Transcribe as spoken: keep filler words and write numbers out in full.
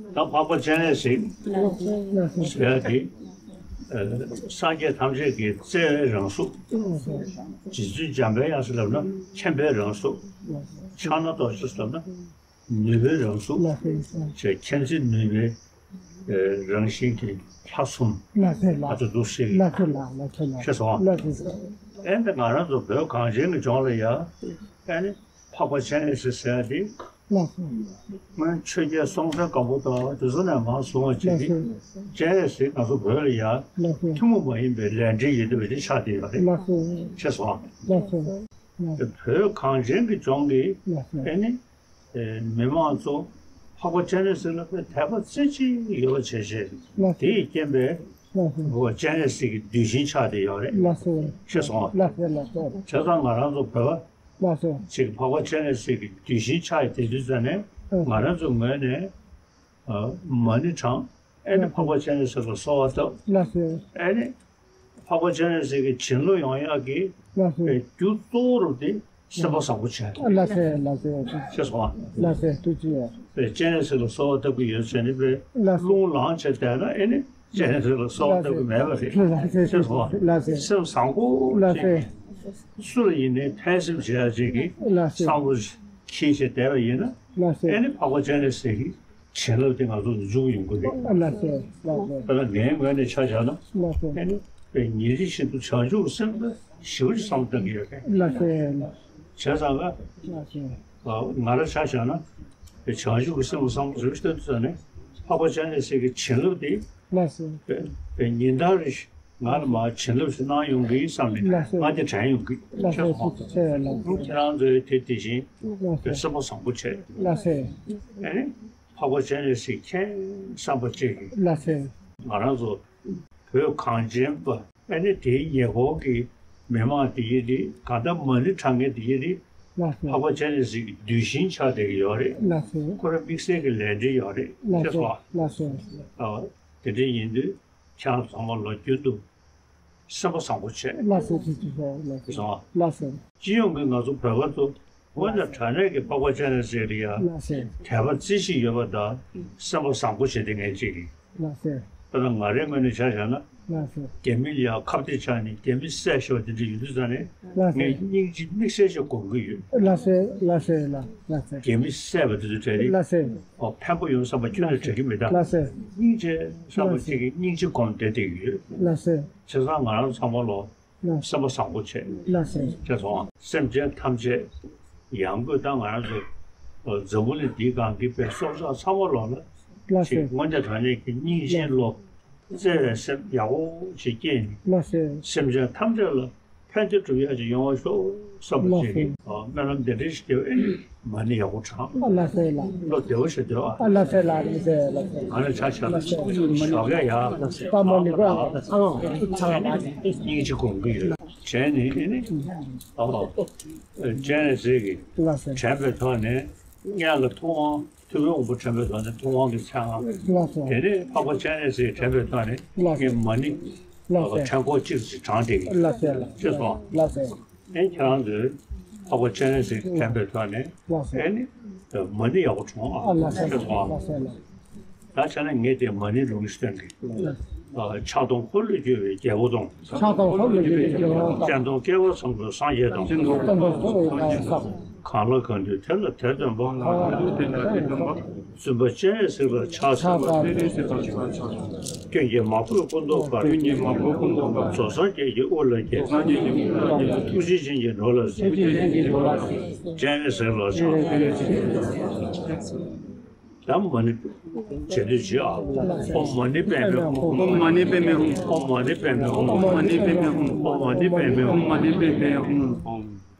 ད་འཕགས་པ་སྤྱན་རས་གཟིགས་ཟེར་ཡ་དེ། ཨ། སངས་རྒྱས་ཐམས་ཅད་ཀྱི་བརྩེ་བའི་རང་གཟུགས། རྗེ་བཙུན་འཇམ་པའི་དབྱངས་ཟེར་ལབ་ན་མཁྱེན་པའི་རང་གཟུགས། ཕྱག་ན་རྡོ་རྗེ་ཟེར་ལབ་ན་ནུས་པའི་རང་གཟུགས། ལགས་སོ། ཞེས་མཁྱེན་བརྩེ་ནུས་པའི་རང་བཞིན་གྱི་ལྷ་གསུམ། ལགས་སོ་ལགས། ང་ཚོ་འདུ་ཤེས་ཀྱི། ལགས་སོ་ལགས། ལགས་སོ་ལགས། ཤེས་སོང་། ལགས་སོ། ཨེ་འདི་ང་རང་ཚོ་བོད་གངས་ཅན་གྱི་ལྗོངས་ལ་ཡ། ཨེ་ནི་འཕགས་པ་སྤྱན་རས་གཟིགས་ཟེར་ཡ་དེ། ལགས་སོ། སྔོན་ཆོས་རྒྱལ་སྲོང་བཙན་སྒམ་པོ་དང་དེ་ཚོ་ནས་མར་བཟུང་བ་བྱས་ཏེ། ལགས་སོ། སྤྱན་རས་གཟིགས་ང་ཚོ་བོད་ལ་ཡ། ལགས་སོ། ཐུན་མོང་མ་ཡིན་པའི་ལས་འབྲེལ་ཡོད་བསྡད་པ་དེ་ཆགས་བསྡད་ཡོད་རེད། ལགས་སོ། ཤེས་སོང་། ལགས་སོ། ལགས་སོ། བོད་གངས་ཅན་གྱི་ལྗོངས་ཀྱི། ལགས་སོ། ཨེ་ནི། ཨེ། མི་མང་ཚོ་འཕགས་པ་སྤྱན་རས་གཟིགས་ལ་དཔེ་དད་པ་རྩེ་གཅིག་ཡོད་པ་བྱས་བྱས། ལགས་སོ། དེ་ཡི་རྐྱེན་པས། ལགས་སོ། འཕགས་པ་སྤྱན་རས་གཟིགས་ཀྱི་གདུལ་ཞིང་ཆགས་བསྡད་ཡོད་རེད། ལགས་སོ། ཤེས་སོང་། ལགས་སོ་ལགས་སོ། བྱས་ཙང་ང་རང་ཚོ་བོད་པ། ལགས་སོ། ཅིག་འཕགས་པ་སྤྱན་རས་གཟིགས་ཀྱི་གདུལ་ཞིང་ཆགས་ཡོད་དེ་དུས་ཙམ་ནས། ཨ། ང་རང་ཚོའི་ངོས་ནས། ཨ། མ་ཎི་བགྲང་། ཨེ་ནི་འཕགས་པ་སྤྱན་རས་གཟིགས་ལ་གསོལ་བ་བཏབ། ལགས་སོ། ཨེ་ནི་འཕགས་པ་སྤྱན་རས་གཟིགས་ཀྱི་བྱིན་རླབས་ཡོང་ཡག་གི། ལགས་སོ། པའི་རྒྱུ་གཙོ་བོ་རུ་དེ་སེམས་པ་བཟང་པོ་བྱས། ལགས་སོ་ལགས་སོ། ཤེས་སོང་ཨ། ལགས་སོ། ཐུགས་རྗེ་ཆེ། པའི་སྤྱན་རས་གཟིགས་ལ་གསོལ་བ་བཏབ་ཀྱི་ཡོད་ཟེར་ནས་པའི། ལགས་སོ། རླུང་ལངས་བྱས་བསྡད་ན་ཨེ་ནི་སྤྱན་རས་གཟིགས་ལ་གསོལ་བ་བཏབ་ཀྱི་མེད་པ་རེད། ལགས་སོ། ཤེས་སོང་ཨ། ལགས་སོ། སེམས་བཟང་པོ། ལགས་སོ། ཅིག་སུ་ལ་ཡིན་ནའི་ཕན་སེམས་བྱེད་ཡག་ཅིག་གི། ལགས་སོ། བསམ་བློ་འཁྱེར་བྱས་བསྡད་པ་ཡིན་ན། ལགས་སོ། ཨེ་ནི་འཕགས་པ་སྤྱན་རས་གཟིགས་ཀྱི་བྱིན་རླབས་དེ་ང་ཚོ་ལ་འཇུག་ཡོང་གི་རེད། ལགས་སོ་ལགས་སོ། ད་ལྟ་ངའི་ངོས་ནས་ཆ་བཞག་ན། ལགས་སོ། ཨེ་ནི་ཉིན་རེ་བཞིན་དུ་བྱང་ཆུབ་སེམས་དཔའ་ཞེ་པོ་ཅིག་བསམ་བློ་གཏོང་གི་ཡོད་རེད། ལགས་སོ་ལགས། བྱས་ཙང་ང་། ལགས་སོ། ང་རང་ཆ་བཞག་ན། བྱང་ཆུབ་ཀྱི་སེམས་ལ་བསམ་བློ་ཞེ་པོ་ཅིག་བཏང་དུས་ཙམ་ནས་འཕགས་པ་སྤྱན་རས་གཟིགས་ཀྱི་བྱིན་རླབས་དེ། ལགས་སོ། ཉིན་ལྟར་རེ་བཞིན་ང་ལ་མར་བྱིན་རླབས་ཤིག་གནང་ཡོང་གི་བསམ་ནས། ལགས་སོ། ང་དེ་དྲན་ཡོང་གི། ལགས་སོ། ཤེས་སོང་། ལགས་སོ། ཁྱེད་རང་ཚོས་དེ་དེ་བཞིན། ལགས་སོ། སེམས་པ་བཟང་པོ་བྱས། ལགས་སོ། ཨེ་ནི་འཕགས་པ་སྤྱན་རས་གཟིགས་མཁྱེན་བསམ་པ་བཅས་ཀྱིས། ལགས་སོ། ང་རང་ཚོ་བོད་གངས་ཅན་པ། ཨེ་ནི་དེའི་ཉེ་འཁོར་གྱི་མི་མང་དེ་ཡིན་རེད། གང་ལྟར་མ་ཎི་བགྲང་མཁན་དེ་ཡིན་རེད། ལགས་སོ། འཕགས་པ་སྤྱན་རས་གཟིགས་ཀྱི་གདུལ་ཞིང་ཆགས་བསྡད་ཀྱི་ཡོད་རེད། ལགས་སོ། ཁོ་རང་དམིགས་བསལ་གྱི་ལས་འབྲེལ་ཡོད་རེད། ལགས་ཤེས་སོ། སོང་ཨ། ལགས་སོ། ཨ། དེ་འདྲ་ཡིན་དུས་ཁྱེད་རང་ཚང་མ་ལོ་རྒྱུན་དུ་སེམས་པ་བཟང་པོ་བྱས། ལགས་སོ། ཅི་ཅི་ཟེར་ལགས་སོ། སོང་ཨ། ལགས་སོ། སྤྱི་ཡོངས་ཀྱི་ང་ཚོ་བོད་པ་ཚོ་དངོས་གནས་དྲང་གནས་ཀྱི་འཕགས་པ་སྤྱན་རས་གཟིགས་ལ་ཡ། ལགས་སོ། དད་པ་རྩེ་གཅིག་ཡོད་པ་དང་སེམས་པ་བཟང་པོ་བྱས་ཏེ་ངས་ཅིག་གི། ལགས་སོ། ད་ལྟ་ང་རའི་ངོས་ནས་ཆ་བཞག་ན། ལགས་སོ། རྒྱ་མི་ལ་ཡ་ཁ་གཏད་བཅག་ནས་རྒྱ་མི་བསད་ཤོག་དེ་འདྲ་ཡོད་དུས་ཙང་ནས། ལགས་སོ། ངས་སྙིང་རྗེ་དམིགས་བསལ་ཞིག་སྒོམ་གྱི་ཡོད། ལགས་སོ་ལགས་སོ་ལགས་ལགས་སོ། རྒྱ་མི་བསད་པ་དེ་ཚོ་གྲས་རེད། ལགས་སོ། ཨོ་འཕན་པོ་ཡོང་བསམ་པ་ཁྱོན་ནས་དྲན་གྱི་མེད་ད། ལགས་སོ། སྙིང་རྗེ་བསམ་པ་ཅིག་གིས་སྙིང་རྗེ་སྒོམ་བསྡད་བསྡད་ཀྱི་ཡོད། ལགས་སོ། བྱས་ཙང་ང་རང་ཚང་མ་ལོ། ལགས། སེམས་པ་བཟང་པོ་བྱས། ལགས་སོ། བྱས་སོང་། སེམས་ཅན་ཐམས་ཅད་ཡང་སྒོས་ད་ང་རང་ཚོ་འཛམ་བུ་གླིང་འདིའི་སྒང་གི་པའི་སྲོག་ཆགས་ཚང་མ་ལོ་ལ། ལགས་སོ། ཅིག་དངོས་གནས་དྲང་གནས་ཀྱི་སྙིང་རྗེའི་བློ། བརྩེ་བའི་སེམས་ཡག་པོ་ཞིག་སྐྱེས་ནས། ལགས་སོ། སེམས་ཅན་ཐམས་ཅད་ལ་ཕན་བདེ་སྒྲུབ་ཡག་ཅིག་ཡོང་བ་ཤོག་བསམ་པ་ཅིག་གིས། ལགས་སོ། ཨ། སྨོན་ལམ་འདི་འདྲ་ཞིག་སྐྱེ་བ་ཨེ་ནི། མ་ཎི་ཡག་པོ་བགྲང་། ཨ་ལགས་སོ་ལགས། བློ་བདེ་བོ་ཞིག་སྡོད་ཨ། ཨ་ལགས་སོ་ལགས། ལགས་སོ་ལགས་སོ། ང་ནི་ཆ་ཆ་ལ་ཞོགས་ཀས་ཡ། ལགས་སོ། པ་མ་ལི་པ་ཨང་ཚ་བ་སྙིང་རྗེ་སྒོམ་གྱི་ཡོད། བྱས་ནས་ཨེ་ནི། ཨོ། སྤྱན་རས་གཟིགས་ཀྱིས། ལགས་སོ། དྲན་པའི་ཐོག་ནས་སྔོན་ལ་ཐུབ་དབང་ཐུབ་པའི་དབང་པོ་དྲན་པའི་ཐོག་ནས་ཐུབ་དབང་གི་མཚན་སྔགས། ལགས་སོ། དེ་ནས་འཕགས་པ་སྤྱན་རས་གཟིགས་དྲན་པའི་ཐོག་ནས། ལགས་སོ། ངས་མ་ཎི། ལགས་སོ། ཕྲེང་སྐོར་གཅིག་ཅིག་བགྲངས་བསྡད་ཀྱི། ལགས་སོ་ལགས། ཤེས་སོང་། ལགས་སོ། ཨེ་ཁྱེད་རང་ཚོས་འཕགས་པ་སྤྱན་རས་གཟིགས་དྲན་པའི་ཐོག་ནས། ལགས་སོ། ཨེ་ནི། མ་ཎི་ཡག་པོ་བགྲང་ཨ། ཨ་ལགས་སོ་ཤེས་སོང་ཨ། ལགས་སོ་ལགས། ད་བྱས་ན་ངས་དེ་མ་ཎི་ལུང་ཞིག་སྟོན་གི། ལགས། ཨ། ཕྱག་སྟོང་འཁོར་ལོས་སྒྱུར་བའི་རྒྱལ་པོ་དང་། ཕྱག་སྟོང་འཁོར་ལོས་སྒྱུར་བའི་རྒྱལ་པོ་དང་། སྤྱན་སྟོང་བསྐལ་པ་ཚང་བའི་སངས་རྒྱས་དང་། སྤྱན་སྟོང་བསྐལ་པ་ཚང་བའི་སངས་རྒྱས་དང་། གང་ལ་གང་འདུལ་དེ་ལ་དེར་སྟོན་པ། གང་ལ་གང་འདུལ་དེ་ལ་དེར་སྟོན་པ། བཙུན་པ་སྤྱན་རས་གཟིགས་ལ་ཕྱག་འཚལ་ལོ། སྤྱན་རས་གཟིགས་ལ་ཕྱག་འཚལ་ལོ། སྐྱོན་གྱིས་མ་གོས་སྐུ་མདོག་དཀར། སྐྱོན་གྱིས་མ་གོས་སྐུ་མདོག་དཀར། རྫོགས་སངས་རྒྱས་ཀྱི་དབུ་ལ་བརྒྱན། རྫོགས་སངས་རྒྱས་ཀྱི་དབུ་ལ་བརྒྱན། ཐུགས་རྗེ་ཅན་གྱི་འགྲོ་ལ་གཟིགས། ཐུགས་རྗེ་ཅན་གྱི་འགྲོ་ལ་གཟིགས། སྤྱན་རས་གཟིགས་ལ་ཕྱག་འཚལ་ལོ། ད་མ་ཎི་བྱེད་དུས་ཅི་ཨ། ཨོཾ་མ་ཎི་པདྨེ་ཧཱུྃ། ཨོཾ་མ་ཎི་པདྨེ་ཧཱུྃ། ཨོཾ་མ་ཎི་པདྨེ་ཧཱུྃ། ཨོཾ་མ་ཎི་པདྨེ་ཧཱུྃ། ཨོཾ་མ་ཎི་པདྨེ་ཧཱུྃ། ཨོཾ་མ་ཎི་པདྨེ་ཧཱུྃ། ཨོཾ།